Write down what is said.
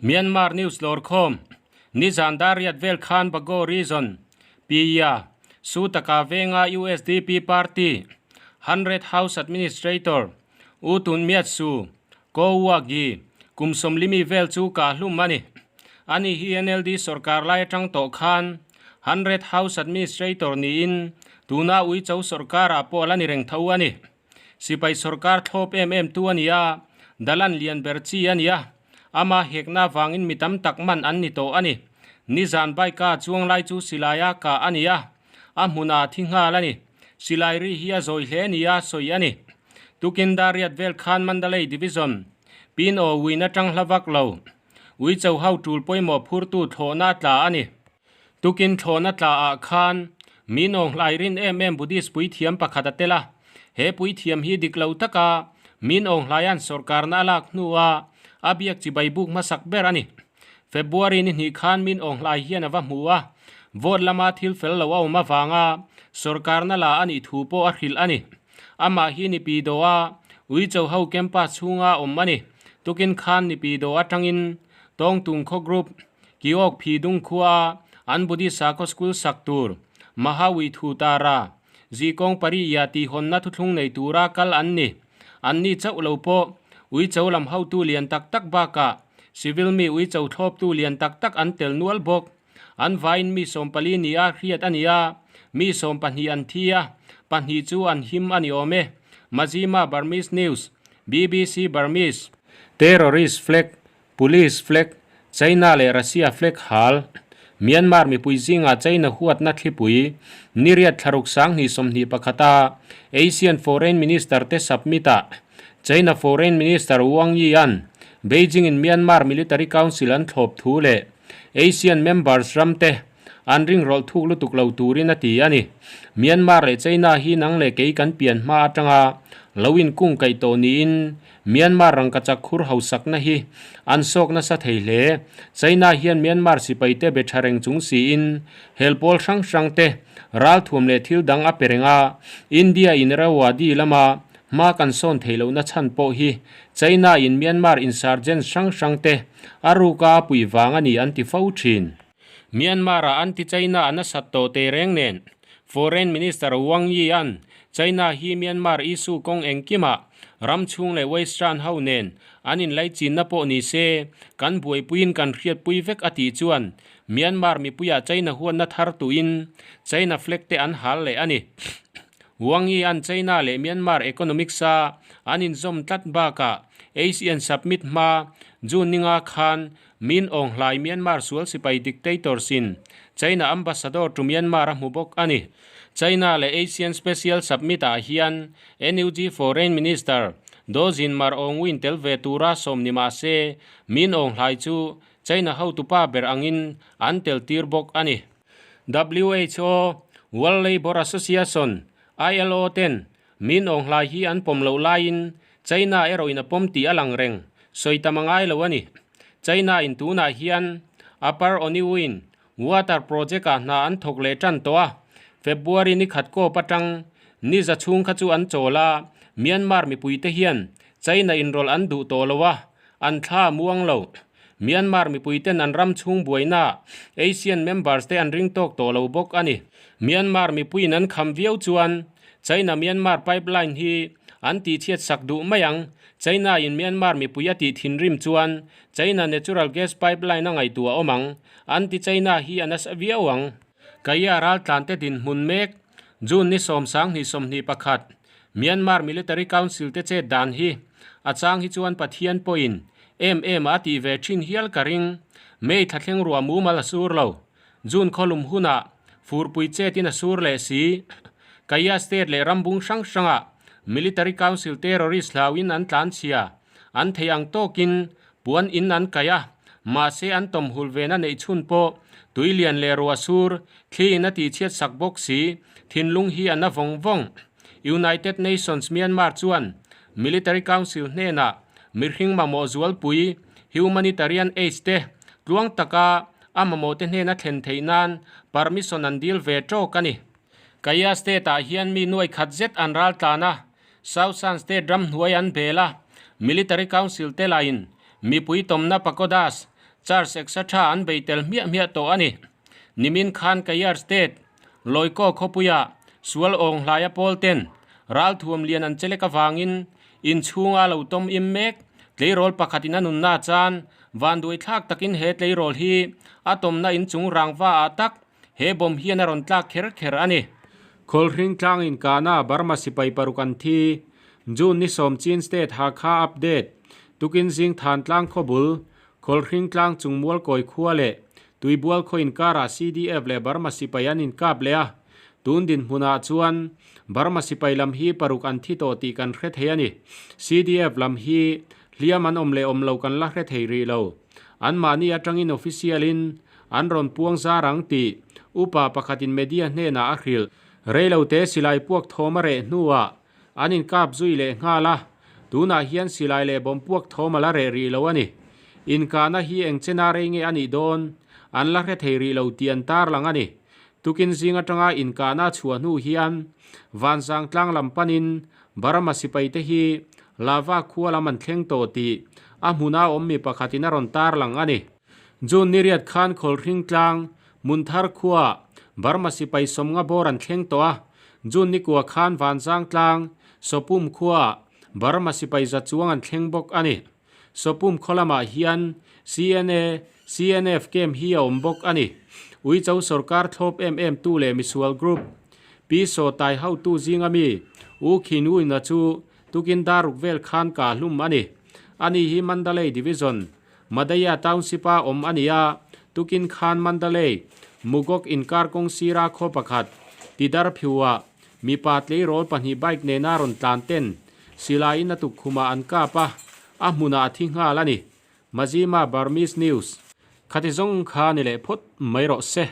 Myanmar News lawrkhawm, Nizan Dariat vel khan Bago Region, Piya, Sutaka venga usdp party Hundred House Administrator U Tun Myat Su, Ko Wagi, kum sawmlimi vel chu kah hlum a ni. Ani hi NLD sorkar lai atang tawh khan Hundred House Administrator niin tuna Uicho sorkarah pawh a la ni reng tho a ni. Sipai sorkar thlawp em em tu a ni a, dalan lian ber chi a ni a, ama hekna avangin mi tam tak man an ni tawh a ni. Nizan bike a chuang lai chu silai a kah a ni a, a hmunah a thi nghal a ni. Silai ri hi a zawi hle ni a sawi a ni. Tukin Dariat vel khan Mandalay Division, Pin Aw Win atang hla vak lo, Uicho ho tul pawimawh phurtu thlawhna a tla a ni. Tukin thlawhna tla ah khan min awnghlai rin em em Buddhist puithiam pakhat a tel a, he puithiam hi dik lo taka min awnghlaia'n sawrkarna a lak hnua a biak chibai buk hmasak ber a ni. February ni hnih khan min awnghlai hian a va hmu a, vote lama thil fel lo a awm avanga sawrkarna la a nih thu pawh a hrilh a ni. Amah hi Nipi Doa Uicho ho campus chhunga awm a ni. Tukin khan Nipi Doa atangin Tawngtung khaw group Kiok phi dung khua an Buddhist sakhaw school sak tur Mahawi thu tara Zikawng pari ia tih hawnna thuthlung nei tura kal an ni. An ni chauh lo pawh Uicho lam hotu lian tak tak bakah civil mi Uicho thlawptu lian tak tak an tel nual bawk. An vaiin mi 14 nia hriat a ni a, mi 12 an thi a, pahnih chu an him a ni awm e. Mazima Burmese News, BBC Burmese. Terrorist flag Police flag, China leh Russia flag hal, Myanmar mipui zingah China huatna thlipui, niriat thlaruk 2021 a Asian Foreign Minister te submit ah China Foreign Minister Wang Yi an Beijing in Myanmar Military Council an thlawp thu leh Asian members ram te an ringrawlh thuk lutuk lo turin a ti a ni. Myanmar leh China hi nang leh kei kan pian hma atanga lo inkung kaih tawh niin Myanmar rangkachak khur hausakna hi an sawk nasa thei hle. China hian Myanmar sipaite be tha reng chung siin helpawl hrang hrang te ralthuam leh thil dang a pe reng a, India in Irrawaddy lama hma kan sawn theih lohna chhan pawh hi China in Myanmar insurgents hrang hrang te a ruka a pui vang a ni an ti fo thin. Myanmar-ah anti-China a nasat tawh teh reng nen Foreign Minister Wang Yi-a'n China hi Myanmar issue kawng engkimah ram chhung leh Western ho nen an inlaichinna pawh ni se kan buaipuiin kan hriatpui vek a tih chuan Myanmar mipuiah China huatna thar tuin China flag te an hal leh a ni. Wang Yi-a'n China leh Myanmar economics-a an inzawm tlat bakah ASEAN Summit hma June ninga khan Min Aung Hlaing Myanmar sual sipai dictators in China ambassador to Myanmar a hmu bawk a ni. China leh Asian Special Summit ah hian NUG Foreign Minister Do Zin Mar Aung Win tel ve tura sawm ni mah se Min Aung Hlaing chu China hotupa ber angin an tel tir bawk a ni. WHO, World Labour Association, ILO ten Min Aung Hlaing hi an pawm loh laiin China erawhin a pawm tih a lang reng, sawi tam a ngai lo a ni. China in tunah hian Upper Oniwin Water Project ah hna an thawk leh tan tawh a, February ni khat kawp atang ni za chhung kha chu an chawl a, Myanmar mipuite hian China inrawlh an duh tawh lo a, an thla a muang lo. Myanmar mipuiten an ram chhung buaina Asian members te an ring tawk tawh lo bawk a ni. Myanmar mipuiin an kham viau chuan China-Myanmar pipeline hi an tihchhiat sak duh mai ang. China in Myanmar mipui a tih thinrim chuan China natural gas pipeline a ngaihtuah awm ang. An ti China hi a nasa viau ang. Kaya raltlante dinhmun mek June ni 10 21 Myanmar Military Council te chet dan hi a chang hi chuan Pathian pawhin em em a tih ve thin hial ka ring. May thla thleng ruah mumal a sur lo. June khawlum hunah furpui chetin a sur leh si. Kaya State leh rambung hrang hrangah Military Council terrorist hlauin an tlan chhia. An thei ang tawkin puan in an kaih a, mahse an tawmhul vena neih chhun pawh tui lian leh ruah sur thli in a tihchhiat sak bawk si. Thinlung hi a na vawng vawng. United Nations Myanmar chuan Military Council hnenah mihring mamawh zualpui humanitarian aid te tluang taka a mamawh te hnena thlen theih nan permission an dil ve tawk a ni. Kaya State ah hian mi nuai khat zet an ral tlan a, South Shan State ram hnuai an bel a, Military Council te lahin mipui tawmna pagodas, Church etc an bei tel hmiah hmiah tawh a ni. Nimin khan Kayar State, Loikaw khawpuia sual awng hlaia pawl ten ralthuam lian an chelek avangin inchhunga lo tawm im mek tleirawl pakhatin a nunna chan vanduai thlak takin he tleirawl hi a tawmna inchung rangva ah tak he bomb hian a rawn tlak kher kher a ni. Khawlhring tlang inkahna Burma sipai paruk an thi. June ni sawm Chin State Hakha update Tukin zing than tlang khawbul Khawlhring tlang chung mualkawi khua leh Tuibual khaw inkarah CDF leh Burma sipai an inkap leh a, tun dinhmunah chuan Burma sipai lam hi paruk an thi tawh tih kan hre thei a ni. CDF lam hi hliam an awm leh awm lo kan la hre thei rih lo. Anmahni atangin official-in an rawn puang zar ang tih upa pakhatin media hnenah a hrilh. Reilote silai puak thawm a reh hnuah An inkap zui leh nghal a, tunah hian silai leh bomb puak thawm a la reh rih lo a ni. Inkahna hi eng chena rei nge a nih dawn? An la hre thei rih lo tih an tarlang a ni. Tukin zing atanga inkahna a chhuah hnu hian Vanzang tlang lam panin Burma sipaite hi Lava khua lam an thleng tawh tih a hmuna awm mi pakhatin a rawn tarlang a ni. June ni riat khan Khawlhring tlang Hmunthar khuaah Burma sipai sawmnga bawr an thleng tawh a, June ni kua khan Vanzang tlang Sawpum khuaah Burma sipai za chuang an thleng bawk a ni. Sawpum khaw lamah hian CNA, CNF camp hi a awm bawk a ni. Uicho sorkar thlawp em em tu leh misual group Pi Saw Tai hotu zinga mi U Khin Win-a chu tukin daruk vel khan kah hlum a ni. Ani hi Mandalay Division Madaya Township-a awm a ni a, tukin khan Mandalay, Mugok inkar kawng sira khaw pakhat, Tidar phiuah mipa tleirawl pahnih bike nena rawn tlan ten silaiin a tukkhumah an kap a, a hmunah a thi nghal a ni. Mazima Burmese News. Khati zawng kha ni leh phawt mai rawh se.